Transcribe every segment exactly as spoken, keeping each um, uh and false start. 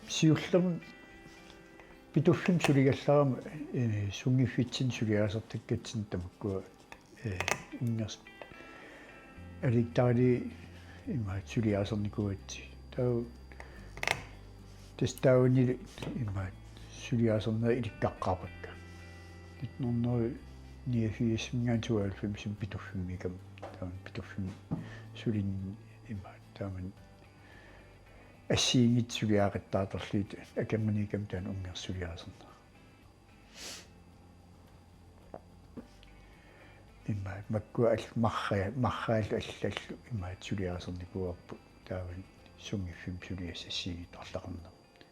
Siullermik Pituffimmi suligallarama, eh, sunngiffitsinni suliarisartakkatsinni tamakkua, eh, unngers-, aliikkaali imaat suliarisarnikuugatsigit. Taava tassa taavani imaat suliarisarnerit ilikkaqqaarpakka. Nitten hundrede niogfirsiminngaanniit tooghalvfemsimi Pituffimmi ikam, taavani Pituffimmi sulinni imaat, taavani assigiinngitsut suliaqattaartarlugit akornanni ikam taanna unngers-, suliarisarnera. Imaat, makkua all-, marra-, marraallu allallu imaat suliarisarnikuuarput, taavani sunngiffimmi suliassat assigiinngitsut arlaqarnermut.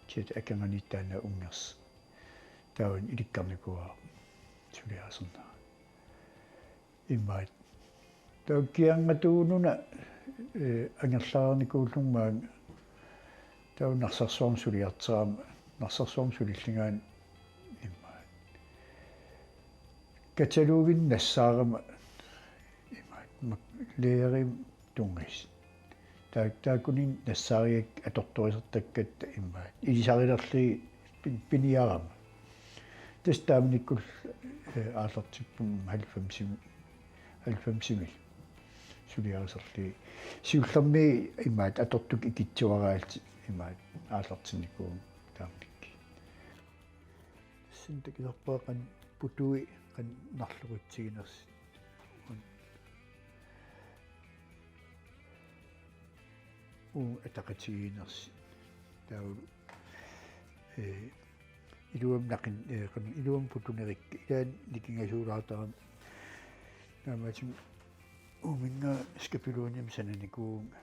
Kisianni akornanni taanna unngers-, taavani ilikkarnikuuara suliarisarnera. Imaat. Taava kigangatuununa, eh, angerlareernikuullunga maanga taava Narsarsuarmi suliartorama, Narsarsuarmi sulillugu aamma imaat kataloginik nassaarama imaat mak-, lægerimut tunngasut. Taa-, taakkuninnga nassaarigakkit atortorisartakkatta imaat ilisarilerlugit pin-, piniarama. Tassa taamanikkut, eh, aallartippunga halvfemsimi, halvfemsimi suliarisarlugit. Siullermik imaat atortukkut ikittuaraallutik imaat aallartinnikuuvunga taamanikkut. Tassani takusarpara qanoq putui qanoq narluqitsiginersut. Uagut ataqatigiinnersut. Taava, eh, iluamik naqin-, eh, qanoq iluamik putunerikka. Ilaanni nikingasuulaartarami. Taamaattumik uuminnga skabelonimik sananikuuvunga.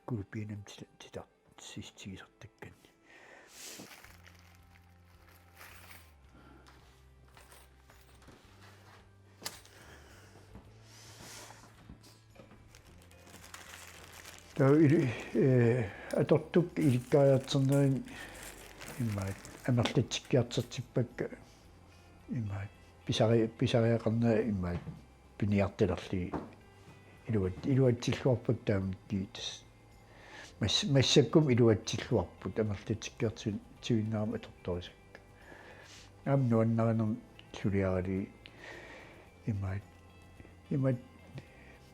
Kulpiinam tita-, tita-, sis-, tigisartakkanni. Taava ili-, eh, atortukkut ilikkariartornermi imaat amerlatsikkiartortippakka imaat pisari-, pisariaqarnerat imaat piniartulerlugit iluat-, iluatsilluarpakka taamanikkut tassa. Mas-, massakkut iluatsilluarput amerlatsikkiartuinnarmik atortorisakka. Aamma nuannarinermik suliaralugit imaat, imaat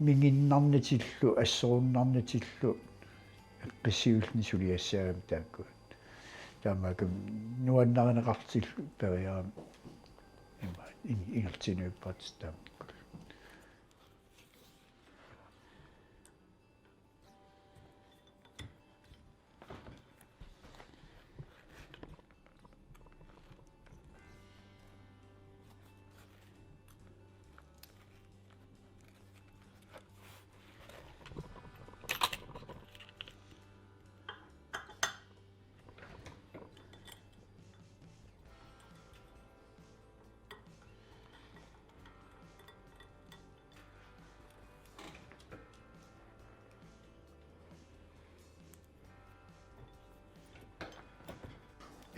minginnarnatillu, assorunnarnatillu eqqissivilluni suliassaagami taakku. Taamaakkamik nuannarineqartillugu periarama imaat in-, ingerlatinniippaat taamanikkut.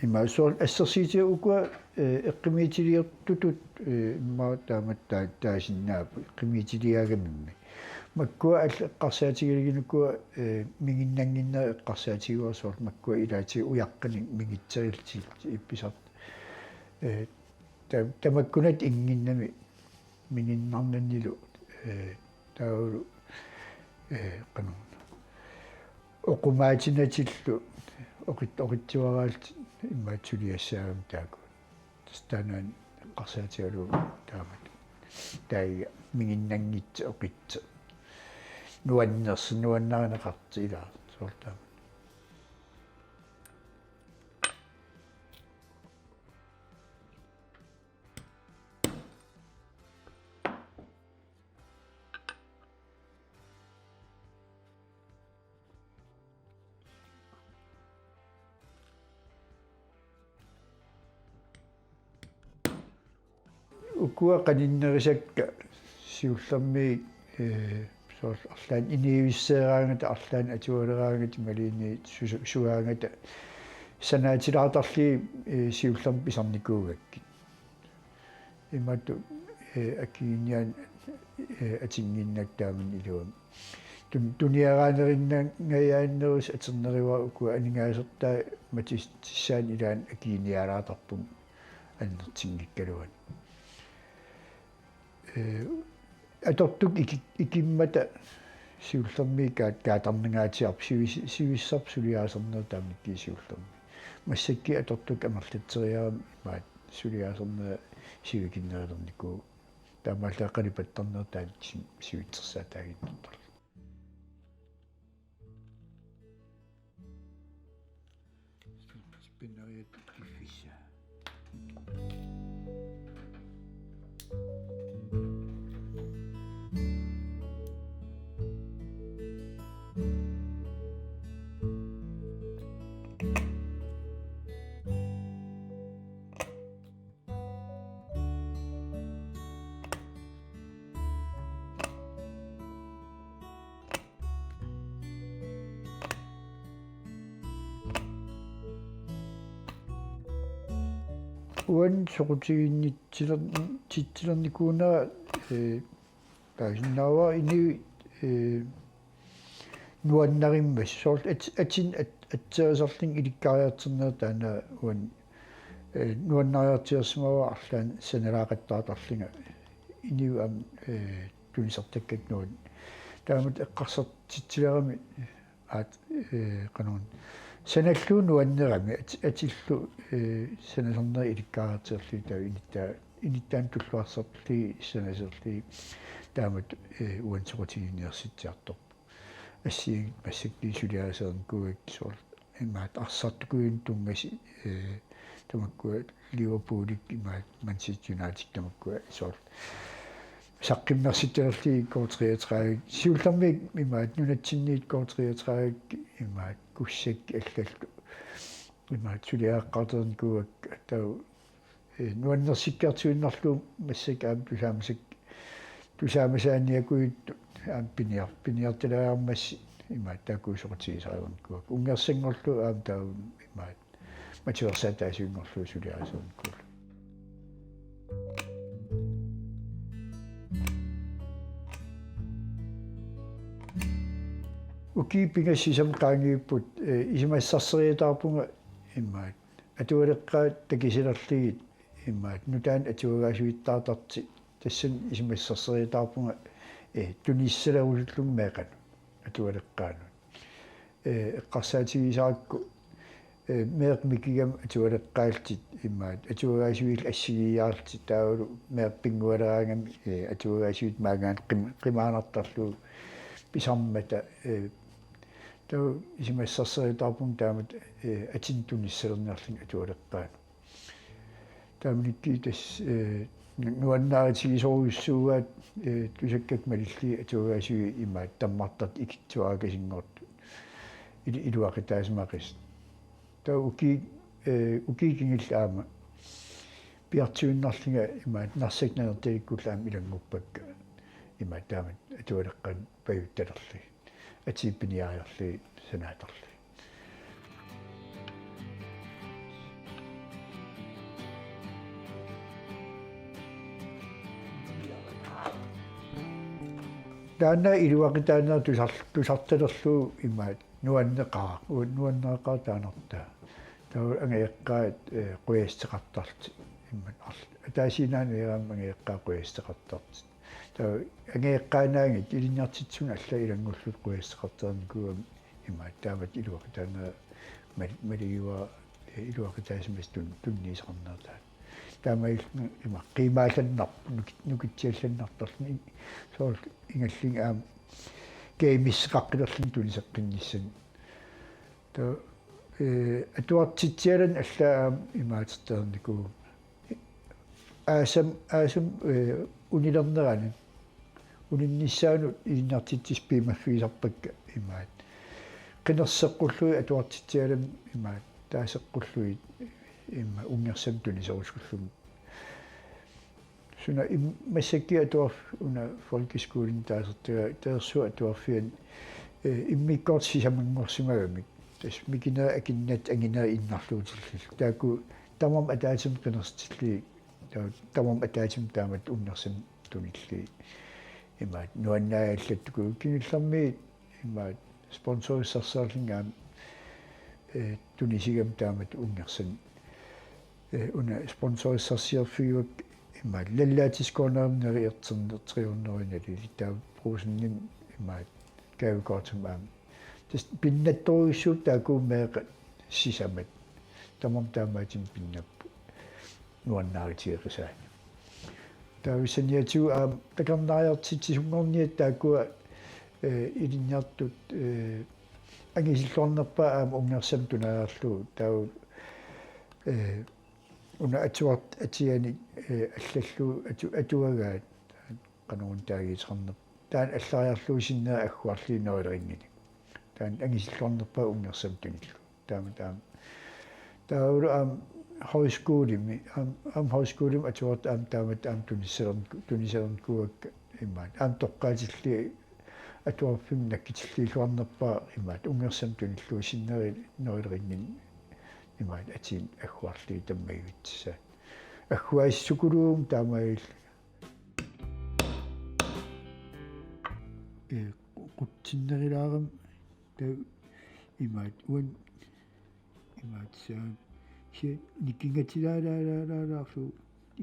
Ima soorlu assersuutigalugu ukua, eh, eqqumiitsuliortutut, eh, immaqa taamatut taa-, taasinnaapput eqqumiitsuliaagamimmi. Makkua allat eqqarsaatigalugit ukua, eh, minginnannginnerat eqqarsaatigaara soorlu makkua ilaatigut ujaqqanik mingitserillutik ippisartut. Eh, ta-, tamakkununnga innginnami minginnarnannilu, eh, taavalu, eh, qanoq oqumaatinatillu oqit-, oqitsuaraallutik imaattuliassaagami taakku. Tassa taanna eqqarsaatigalugu taamatut. Taava minginnanngitsut oqitsoq. Nuannersoq, nuannarineqartoq ilaa. Soorlu taama. Ukua qaninnerusakka siullermik, eh, soorlu arlaannik inuuisseeraangata, arlaannik atualeraangata, imaluunniit su-, suaangata sanaatilaartarlugit, eh, siullermik pisarnikuugakkit. Imatut, eh, akiinngiinnaq, eh, atunnginnakkit taamani iluamik. Tun-, tuniaraanerinngajaannerusut atornerivara uku aningaasertaa matussutissaanut ilaanni akiniaalaartarpunga annertunngikkaluarluni. Ee, atortut iki-, ikimmata siullermik kaa-, kaatarnangaatsiarpoq sivis-, sivisussarput suliarisarneq taamanikkut siullermik. Massakkut atortut amerlatseriarami imaattoq suliarisarneq sivikinnerulernikuuvoq. Taamaallaat qalipattarneq taanna si-, sivitsersaataaginnartarlugu. Spænderiat piffissaa. Uani soqutiginnitsiler-, titsilernikuunera, ee, taasinnaavara inuit, ee, nuannarimmassuk soorlu at-, atin at-, atserisarluni ilikkariartorneq taanna uani, ee, nuannariartorsimavara arlaannik sanalaaqattaartarlunga inuit aamma, ee, tunisartakkakka nuann-. Taamatut eqqarsartitsilerami aat, ee, qanoruna. Sanallugu nuannerami at-, atillu, ee, sanasarnerit ilikkariartorlugit taava inuttaa-, inuttaanut tulluarsarlugit sanaserlugit taamatut, ee, uani soqutiginninniarsitsiartorpoq. Assigiinngitsut massakkut suliarisarnikuuakka soorlu imaattoq arsartukujuit tunngasut, ee, tamakkua Liverpoolikkut imaattoq Manchester United tamakkua soorlu saqqummersittalerlugit K treogtredive. Siullermik imaattoq nunatsinniit K treogtredive imaattoq kussakkut allallu imaattoq suliareqqaartarnikuuakka taava, ee, nuannersikkiartuinnarlugu massakkut aamma tusaamasat-, tusaamasaanniakujuttut aamma piniar-, piniartulaarmassi imaattoq taakku soqutigisariarnikuuakka. Unngersanngorlugu aamma taava imaattoq matuersaataasuunngorlugu suliarisarnikuullugit. Ukiut pingasut sisamat qaangiupput, ee, isumassarseriataarpunga imaattoq atualeqqaat takusilerlugit imaattoq nutaanik atuagaasuittaartartut, tassani isumassarseriataarpunga, ee, tunissalerusullunga meeqqanut atualeqqaanut. Ee, eqqarsaatigisakka, ee, meeqqat mikigami atualeqqaallutik imaattoq atuagaasuillu assigiiaarlutik taavalu meeqqat pinngualeraangamik, ee, atuagaasuit maanngaanniit qim-, qimaannartarlugu pisarmata, ee, taava isumassarseriataarpunga taamatut, ee, atinik tunissalerniarluni atualeqqaanut. Taamanikkut tassa, ee, nu-, nuannaarutigisorujussuugaat, ee, tusakkakka malillugit atuagaasuit imaattoq tammartartut ikittuaraakasinngortut ili-, iluaqutaasimaqisut. Taava ukiut, ee, ukiut kingulliit aamma piartuinnarlunga imaattoq Narsap nanertalikkullu aamma ilannguppakka imaattoq taamatut atualeqqanut pajuttalerlugit. Atii piniariarlugit sanaatarlugit. Taanna iluaqutaaneq tusar-, tusartalerlugu imaattoq nuanneqaaq, u-, nuanneqaaq taanartaa. Taava angajoqqaat, ee, qujassuteqartartut. Imaattoq arl-, ataasiinnaanera aamma angajoqqaat qujassuteqartartut. Taava angajoqqaannaanngitsut ilinniartitsisunut allanut ilanngullutik qujassuteqartarnikuugamik imaattoq taamatut iluaqutaaneq mal-, malugivara, ee, iluaqutaasimasut tun-, tunniussaqarnertaat. Taamaalilluni ima qiimaallannar-, nuki-, nukitsiallannartarluni soorlu ingerlaannaq aamma gameseqaqqilerluni tuniseqqinnissamut. Taava, ee, atuartitsialernut allaat aamma imaatertarnikuuvoq. Aasam-, aasam, ee, unilernerani. Uninnissaanut ilinniartitsisut piumaffigisarpakka imaattoq. Qinerseqqullugit atuartitsialernut imaattoq taaseqqullugit immaqa unngersamik tuniserusukkullugit. Suna im-, massakkut atuarf-, una folkeskolimi taasertagaa, Teersuup Atuarfiani, ee, immikkoortut sisamanngorsimagamik. Tassa mikinerit, akinerit, anginerit innarluutillugit. Taakku tamarmik ataatsimut qinersitillugit. Taava tamarmik ataatsimut taamatut unngersamik tunillugit. Imaattoq nuannaagallattukuupput kingullermi Imaat sponsorissarsiorlunga aamma, eh, tunisigama taamatut unngersan. Eh, una sponsorissarsiorfigaakka imaat lallaatiskornarneri erternert tre hundrede nalili taava Brugsenimi imaat gavekortimik aamma. Tassa pinnattorujussuupput taakku meeqqat sisamat. Tamarmik taamaattumik pinnapput nuannaarutigeqisaannik. Taava saniatigut aamma takornariartitsisunngorniat taakkua, eh, ilinniartut, eh, angisilluarnerpaat aamma unngersamik tunaarlugu taava, eh, una atuart-, atuanik, eh, allallugu atu-, atuagaat qanoruna taagiiseqarnerput. Taanna allariarlugu sinneri agguarlugit Nørrelingunik. Taanna angisilluarnerpaat unngersamik tunillugu. Taama taama. Taavalu aamma højskolemi, aamma, aamma højskolemi atuartut aamma taamatut aamma tunissalern-, tunissalernikuuakka imaat. Aamma toqqaatillugit atuarfimmi nakkutillugilluarnerpaat imaat. Unngersamik tunillugu sinneri Nørrelingunik imaat atuinik agguarlugit tammagivitsissaat. Agguaassukuluugami taamaalillunga. Eh, qutsinnerulaarami taava imaat uani imaat saa si nikingatilaalaalaalaallu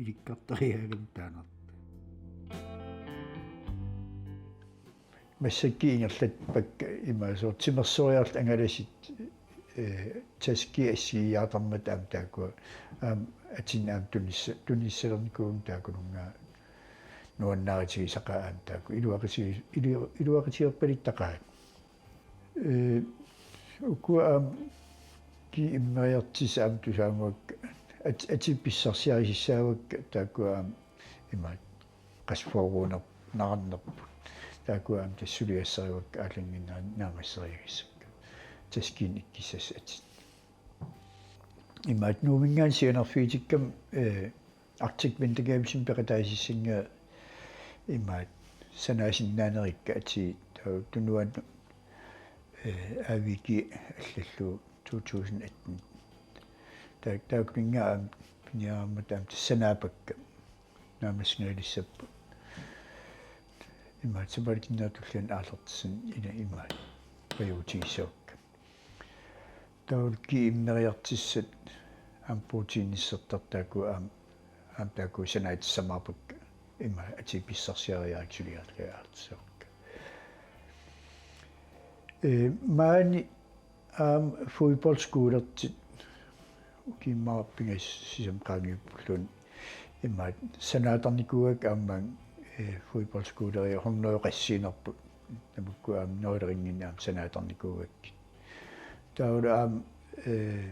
ilikkartariaagami taanarta. Massakkut ingerlappakka imaat soorlu timersoriarlutik angalasut, eh, taskii assigiiaartarmata aamma taakkua aamma atuinik aamma tunissa-, tunissalernikuugami taakkununngaanniit nuannaarutigisaqaat aamma taakku iluaqutigi-, ilu-, iluaqutigerpalittaqaat. Eh, ukua aamma GM-ip immeriartussat aamma tusaamavakka at-, atuut pissarsiarisassaavakka taakkua aamma imaat qassit fyrre kroner nararnerput. Taakkua aamma tassa suliassarivakka aallannginnera naammasseriagissakka. Taskiinik ikkissassat atuut. Imaat Nuumminngaanniit sianerfigitikkama, eh, Arctic Winter Gamesimi peqataasissanngilanga imaat sanaasinnaanerikka atuut taava tunuani, eh, A V G allallugu to tusind atten. Taa-, taakkununnga aamma piniarama aamma tassa sanaapakka. Naammassinnaanissapput. Imaat sapaatip akunnerata tulliani aallartissanik ila imaat pajuutigissavakka. Taavalu GM-eriartussat aamma puutiinnissartartut taakku aamma, aamma taakku sanaatissamaappakka imaat atuut pissarsiariarakku suliaallaalertissavakka. Eh, maani aamma fodboldskuulertut ukiut immaqa pingasut sisamat qaangiuppulluunniit imaat sanaatarnikuuakka aamma, eh, fodboldskuulerit hundrede qassiinerput. Tamakku aamma Nørrelingunik aamma sanaatarnikuuakka. Taavalu aamma, eh,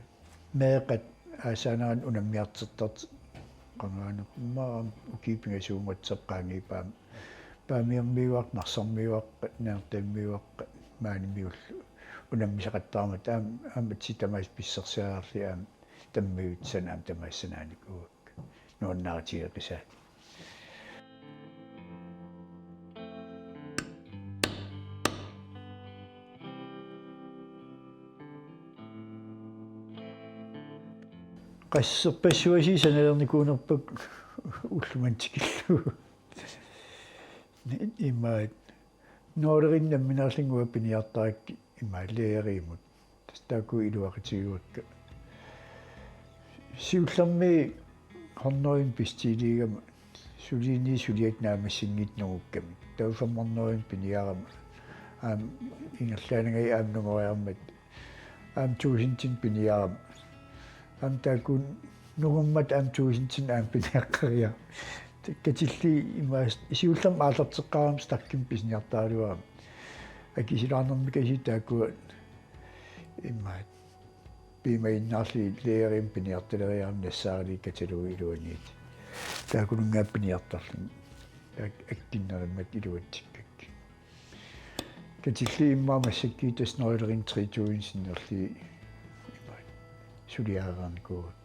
meeqqat aasaanerani unammiartortartut qangaanerput immaqa aamma ukiut pingasuummat qaangiupput aamma Paamiormiuaqqat, Narsarmiuaqqat, Nanortalimmiuaqqat, maanimiullu unammisaqattaarmata aamma, aamma tit tamaasa pissarsiariarlugit aamma tammagivitsissanik aamma tamaasa sanaanikuuakka. Nuannaarutigeqisaat. Qasserpassuarnik sanalernikuunerpakka ullumimut tikillugu. Imaat Nørrelingup nammineerlunga piniartarakkit imaat lærerimut. Tassa taakku iluaqutigivakka. Siullermik hundredemik bestiiliigama suliini suliat naammassinngitsut nungukkamik. Taava fem hundredemik piniarama. Aamma ingerlaannangajaat aamma nungoriarmata. Aamma tusindinik piniarama. Aamma taakku nungummat aamma tusindinik aamma piniaqqariarama. Katillugit imaat siullermik aallarteqqaarama stakkimik pisiniartaraluarama. Akisulaarnermik kasi taakkua imaat piumaginnaarlugit lærerimik piniartaleriarama nassaaralugit katalogit iluaniittut. Taakkununnga piniartarluni. Taakku akkinnerimmat iluatsikkakkit. Katillugit immaqa massakkut tassa Nørrelingup tre tusind sinnerlugit imaat suliarereernikuuakka.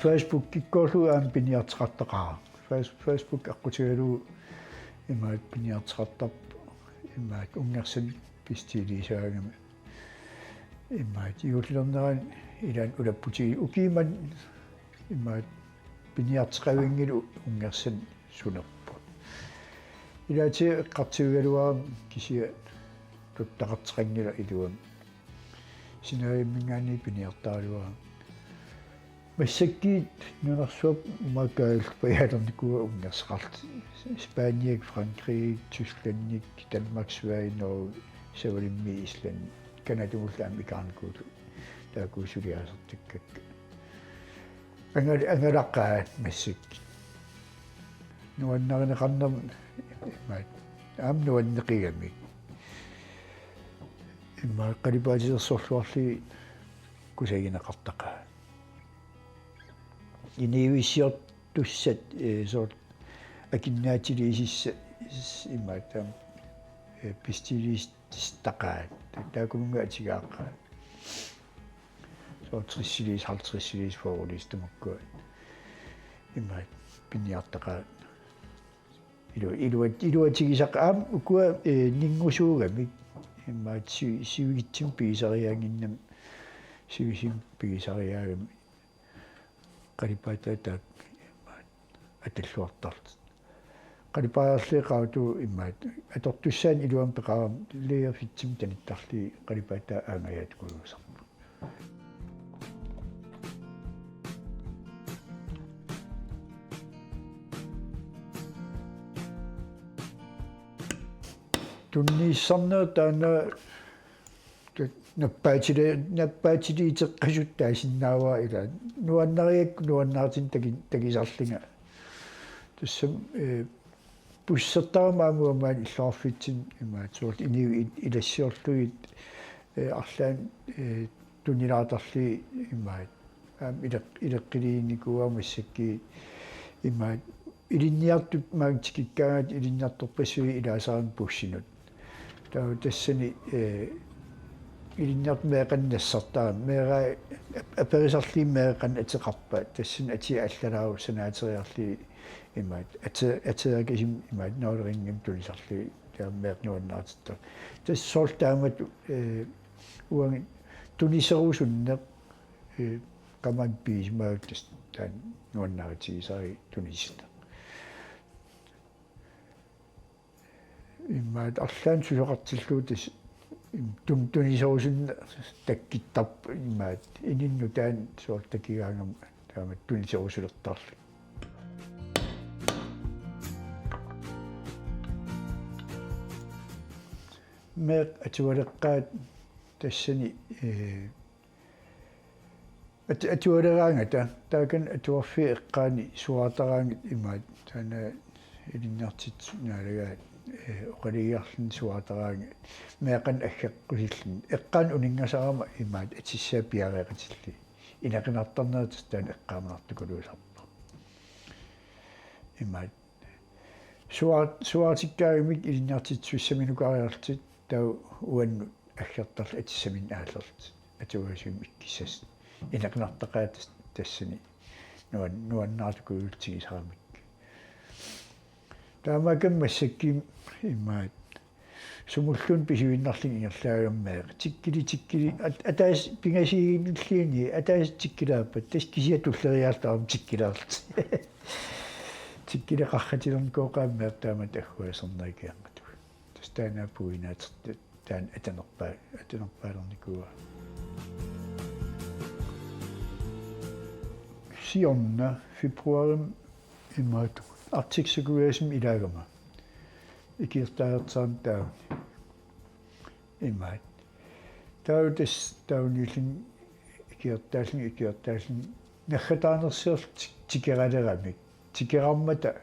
Facebookikkoorlugu aamma piniartoqartaqaara. Face-, Facebook aqqutigalugu imaat piniartoqartarpoq imaat unngersanik bestiiliissaagami. Imaat juullilernerani ilaanni ulapputigisut ukiumut Imaat piniarteqavinngilaat unngersan sunerput. Ilaatigut eqqartuigaluarama kisianni tuttaqarteqanngilaq iluamik. Sinaajumminngaanniit piniartaraluarama. Massakkut nunarsuaq maakaalpajaalernikuuvoq unngerseqarlutik. Spaniak, Frankrig, Tysklandnik, Danmark, Sverige, Norge, Savalimmiit Island, Canadamullu aamma ikaarnikuullutik. Taakku suliaasartakkakka. Angal-, angalaqaat massakkut. Nuannarineqarnermik imaat. Aamma nuanneqigami. Imaat qalipaatilersorluarlugit kusagineqartaqaat. Inuuissiortussat, eh, soorlu akinnaatiliisissat imaat taama, eh, bestiliis- -taqaat. Taakkununnga atugaaqaat. Soorlu tressiliis, halvtredsiliis, fyrreliis tamakkua. Imaat piniartaqaat. Ilu-, iluat-, iluatigisaq aamma ukua, eh, ninngusuugamik. Imaat si-, sivikitsunik pigisariaannginnami. Sivisumik pigisariaagamik. Qalipaataa taakku atalluartarlutik. Qalipaajarlugit qaavatigut imaat atortussaannik iluamik peqarami layer fitsimik tanittarlugit qalipaataa aangajaat tukuluusarput. Tunniussarneq taanna nappaatili-, nappaatiliuteqqasut taasinnaavara ila. Nuannarigakku nuannaartunik taki-, takusarlunga. Tassami, eh, pussertarama aamma uanga maani illoqarfitsinni imaat soorlu inuit il-, ilassiorlugit, eh, arlaannik, eh, tunilaartarlugit imaat. Aamma ileq-, ileqqilernikua massakkut imaat ilinniartut maanga tikikkaangat ilinniartorpassuit ilaasarami bussinut. Taava tassani, eh, ilinniartut meeqqanut nassartarami. Meeqqat ap-, aperisarlugit meeqqat qanoq ateqarpa. Tassani atia allalaarussanaateriarlugit imaat ate-, ateerikasumik imaat nuuleringim tunisarlugit taava meeqqat nuannaartittarput. Tassa soorlu taamatut, eh, uanga tuniserusunneq, eh, qamani pigisimagaluartoq tassa taanna nuannaarutigisarigit tunisinneq. Imaat arlaannik susoqartillugu tassa im-, tun-, tuniserusunneq takkuttarpoq imaat inunnut taanna soorlu takugaangama taamatut tuniserusulertarluni. Meeqqat atualeqqaat tassani, eh, At-, atualeraangata, taakani atuarfiit eqqaani suaartaraangat imaat, taanna ilinniartitsisut naalagaat, eh, oqalugiarluni suaartaraangat, meeqqanik aggeqqusilluni, eqqaani uninngasarama imaat atissaa piareeqatillugit, inequnartarnerit tassa taanna eqqaamanartukuluusarpoq. Imaat, suaar-, suaartikkaagamik ilinniartitsisussaminukaariarlutik taava uannut aggertarlutik atissaminnik aallerlutik. Atuagasuumik ikkussasut. Inequnartaqaat tas-, tassani nuan-, nuannaartukuluullutik tigusaramikkit. Taamaakkami massakkut imaat sumulluunniit pisuinnarlunga ingerlagammeeq. Tikkili, tikkili, at-, ataaseq pingasuunnilluunniit, ataaseq tikkilaarpat, tassa kisianni tulleriiaarluta aamma tikkilaarlutik. Tikkili qarratilernikooqaat meeqqat taamatut agguaasernerup ikiarngatut. Tassa taanna puinaatertut taanna atanerpaa-, atanerpaalernikuuaa. Siorna februarimi imaattoq Arctic Circle Race-imi ilaagama. Ikiortaalertarami taava. Imaat. Taava tassa taava niullin ikiortaallunga, ikiortaallunga naggataanersiorlutik tik-, tikeraleramik. Tikerarmata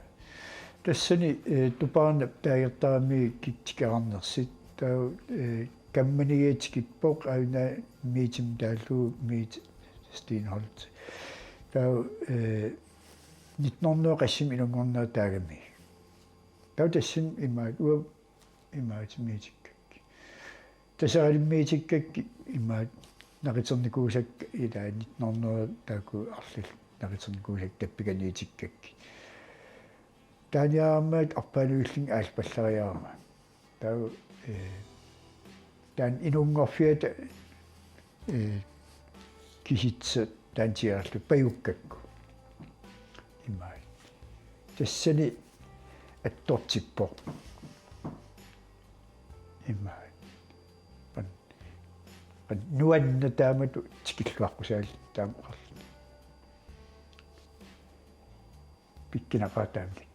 tassani, eh, Tupaarnap taagertaramikkit tikerarnersut. Taava, eh, kammanigiaq tikippoq aajuna Meetimik taallugu Meet Steenholt. Taava, eh, nitten hundrede qassimi inunngornera taagami. Taava tassani imaat uanga imaatimiitikkakkit. Taseralimmitikkakka imaat naqiternikuusakka ilaa nitten hundrede taakku arlallit naqiternikuusakka tappikaniitikkakkit. Taaniarammaat arpaannuillunga aalpallariarama. Taava, eh, taanna inunngorfiata, eh, kisitsit taanna tigerallutik pajukkakku. Immaqa. Tassani attortippoq. Immaqa. Pan-, pan-, nuanna taamatut tikilluaqqusaallutik taama oqarluni. Pikkunaqaaq taamanikkut.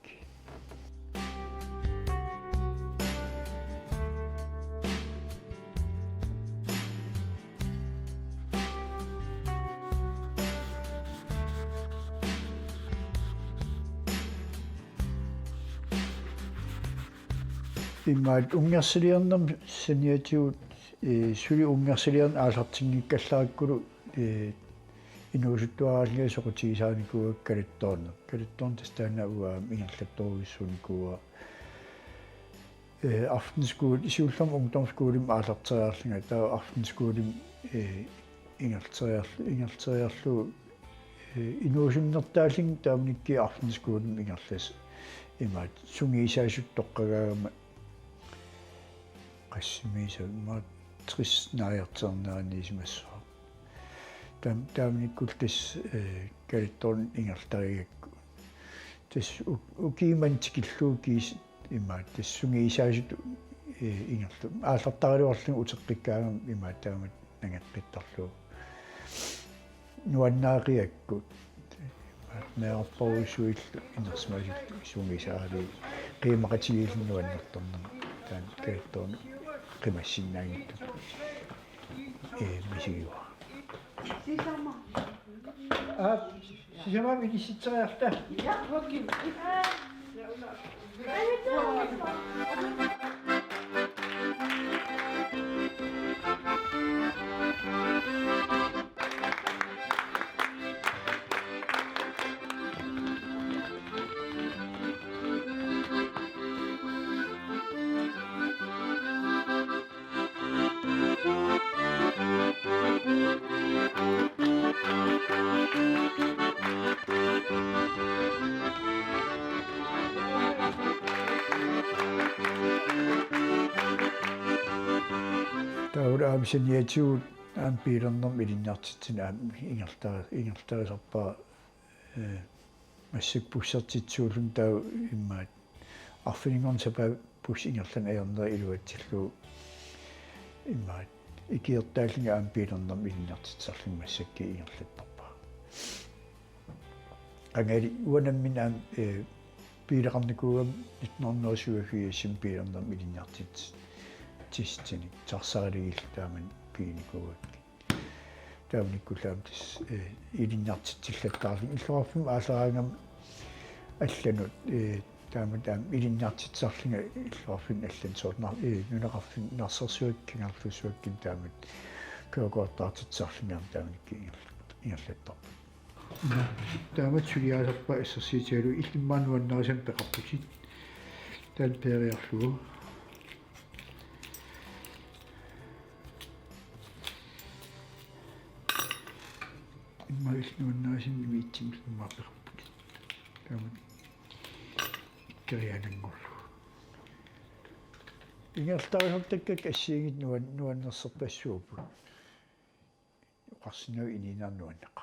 Immaqa unngersiliornermi saniatigut, ee, suli unngersiliorneq aallartinngikkallarput, ee, inuusuttuaraallunga soqutigisarinikuuakka kalattoorneq. Kalattoorneq tassa taanna uanga ingerlattorujussuunikuuara. Ee, aftenskole, siullermik ungdomsskolemi aallarteriarlunga, taava aftenskolemi, ee, ingerleriarl-, ingerleriarlugu, ee, inuusunnertaallunga taamanikkut aftenskolemi ingerlasi. Imaattoq sungiusaasutut toqqagaagama qassimiisa, imaattoq tres naajartorniarniisimassaaq. Taam-, taamanikkullu tassa, ee, kalattoorneq ingerlarigakku. Tassa u-, ukiumut tikillugu kiisa imaattoq tassa sungiusaasutut, ee, ingerla-. Aallartaraluarlunga uteqqikkaangama imaattoq taamatut nangeqqittarlugu. Nuannaaqigakku. Meerarpassuillu inersimasullu sungiusaarlugit qiimmaqatigiillutik nuannertornermik taanna kalattoorneq qimassinnaanngitsunik, ee, misigivara. Aap, sisamaat inissitseriarta. Taava aamma saniatigut aamma biilernermik ilinniartitsineq aamma ingerla-, ingerlarisarpara, ee, massakkut bussertitsisuulluni taava imaattoq arfininngornerani sapaatip bussi ingerlaneq ajorneri iluatsillugu imaattoq ikiortaallunga aamma biilernermik ilinniartitsisarlunga massakkut ingerlattarpara. Qangali uanga nammineq aamma, ee, biileqarnikuugama nitten hundrede og syvogfirsimi biilernermik ilinniartitsissutsinik taxarilikillu taamani piginikuugakkit. Taamanikkullu aamma tassa, ee, ilinniartitsillattaarlunga illoqarfimmi aallaraangama allanut, ee, taamatut aamma ilinniartitsisarlunga illoqarfinni allanut soorlu nar-, ee, nunaqarfinni Narsarsuakkut Kangerlussuakkut taamatut kørekortartitsisarlunga aamma taamanikkut ingerlat-, ingerlattarput. Taamatut suliaasarpaat assersuutigalugu illit immaqa nuannarisannik peqarputit. Taanna peeriarlugu. Immaqa illit nuannarisannik immikkuullutit immaqa peqarputit. Taamatut ikkeriaananngorlugu. Ingerlarisartakkakka assigiinngitsut nuan-, nuannersorpassuupput. Oqarsinnaavit inuuneq nuanneqaaq.